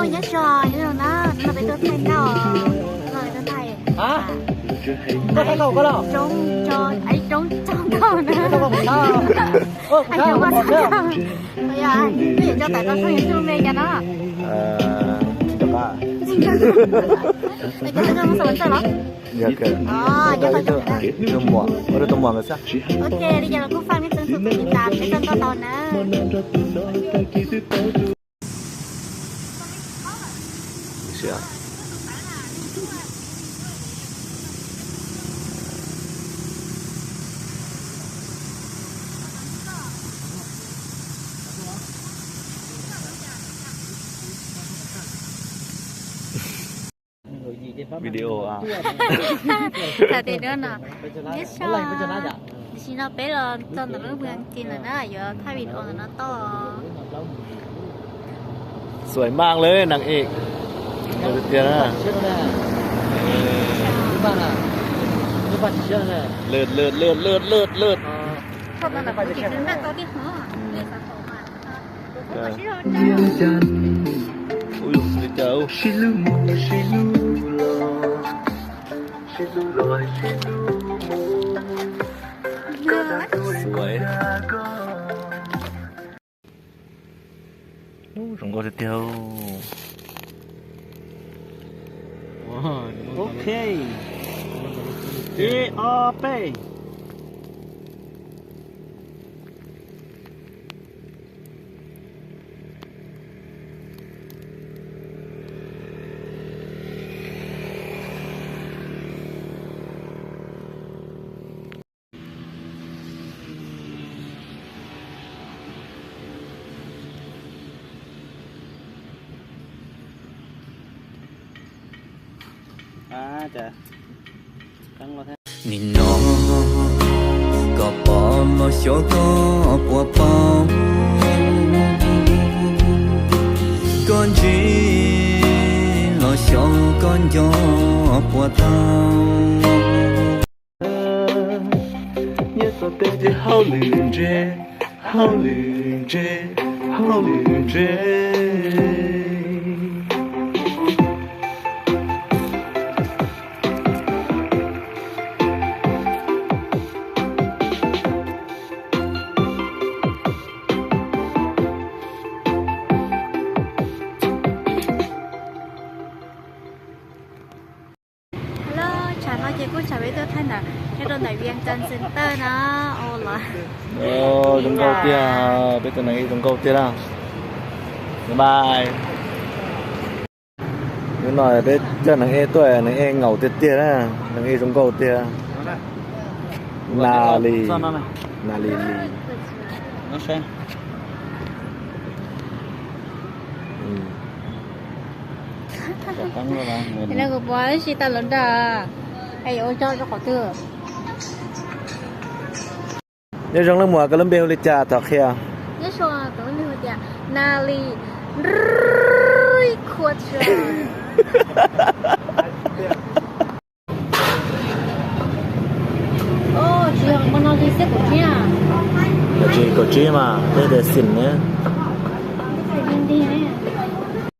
Nyob zoo, nyob zoo na, no peb tuaj thaij nkauj, no peb tuaj thaij, tuaj thaij nkauj ko los? Roob tso, ib roob tso nkauj na. Ais roob poj xab nkauj. Twb yuav tso tawm rau tshooj YouTube me cas no. Tsis tau qab. Tsis tau qab. Ais, koj tau coj mus xav txawj los? Tus muam, ua rau tus muam nkawd xwb. Ok, li cas los kuj foom nej txhua tus tus tiv tas peb txoj nkauj tau na. Video a. Thaum tias no, nyob zoo, tam sim no peb los txog ntawm lub Vias Cas lawm na, yuav thaij video ntawm no tod. Xuaim maj li nas ej, tiag tiag na. Lwm lwm lwm lwm lwm lwm. Ui, li cas ub. Xuaim. Ub, zoo nkauj tiag tiag. Ok. Ib, ob, peb. Nim no koj pom los xyov koj puas paub, koj ntsib los xyov koj nco puas tau. Nyob txog tej hauj lwm ntse, hauj lwm ntse, hauj lwm ntse. Hello, tsam no ces kuj tsam peb tuaj thaij ntawm, nyob rau ntawm Vias Cas Center na, ua los. Zoo nkauj tiag, peb tus neeg ej zoo nkauj tiag na. Bye bye. Hnub no peb coj neeg ej tuaj, neeg ej ngaum tiag tiag na, neeg ej zoo nkauj tiag. Nas Lis, Nas Lis Lis. Kuv pom ib si tau los nrog, es yuav ua tso rau qhov twg. Nyob zoo leej muam, koj lub npe hu li cas thov qhia. Nyob zoo, kuv lub npe hu tias Nas Lis Khua Tsuas. Tsis yog hmo no li xiab kaum tsib a? Tsis kaum tsib mas peb tias xim ne.